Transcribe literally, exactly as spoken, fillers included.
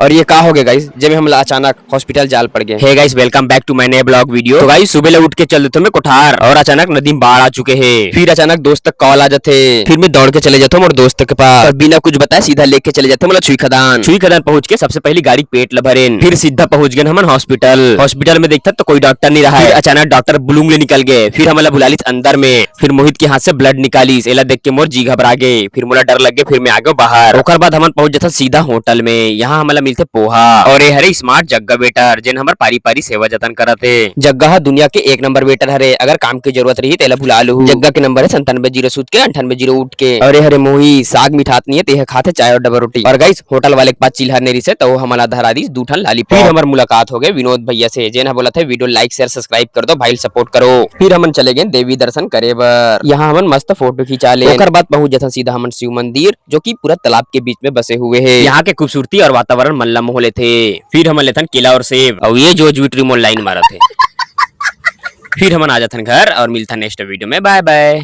और ये का हो गया गाइस, जेमे हमला अचानक हॉस्पिटल जाल पड़ गए। Hey guys, welcome back to my new blog video। तो गाइस, सुबह ले उठ के चल देथो मैं कोठार और अचानक नदी में बाढ़ आ चुके हे। फिर अचानक दोस्त तक कॉल आ जाथे। फिर मैं दौड़ के चले जाथो मोर दोस्त के पास और बिना कुछ बताए सीधा लेके चले जाथे मोला छुई खदान। छुई खदान पहुंच के सबसे पहली गाड़ी पेट ल भरेन, फिर सीधा पहुंच गए हमन हॉस्पिटल। हॉस्पिटल में देखथन तो कोई डॉक्टर नहीं रहा है। फिर अचानक डॉक्टर बुलूंग ले निकल गए। फिर हमला बुला लिस अंदर में। फिर मोहित के हाथ से ब्लड निकालिस। एला देख के मोर जी घबरा गे। फिर मोला डर लग गे। फिर मैं आ गयो बाहर। ओकर बाद हमन पहुंच जाथन सीधा होटल में। यहाँ हमला मिलथे पोहा और ये हरे स्मार्ट जग्गा वेटर, जेन हमर पारी पारी सेवा जतन करत हे। जग्गा ह दुनिया के एक नंबर वेटर हरे। अगर काम के जरूरत रही, तेला बुला लू। जग्गा के नंबर है संतानवे जीरो सूत के अंठानवे जीरो उठ के। और ये हरे मोही, साग मिठात नहीं है, तेह खात है चाय और डबल रोटी। और गाइस, होटल वाले के पास चिल्हर नहीं रिसे, तो वो हमला धरा दिस दू ठन लॉलीपॉप। फिर हमर मुलाकात हो गए विनोद भैया से, जेन ह बोलत हे, "वीडियो लाइक, शेयर, सब्सक्राइब कर दो भाई, सपोर्ट करो।" फिर हमन चले गए देवी दर्शन करे बर। यहाँ हमन मस्त फोटो खिंचा ले। ओकर बाद पहुंच जाथन सीधा हमन शिव मंदिर, जो कि पूरा तालाब के बीच में बसे हुए है। यहाँ के खूबसूरती और वातावरण मन ला मोह लेथे। फिर हमन लेथन केला और सेब, और ये जो जुइट रिमोट लाइन मारत हे। फिर हमन आ जाथन घर और मिलथन नेक्स्ट वीडियो में। बाय बाय।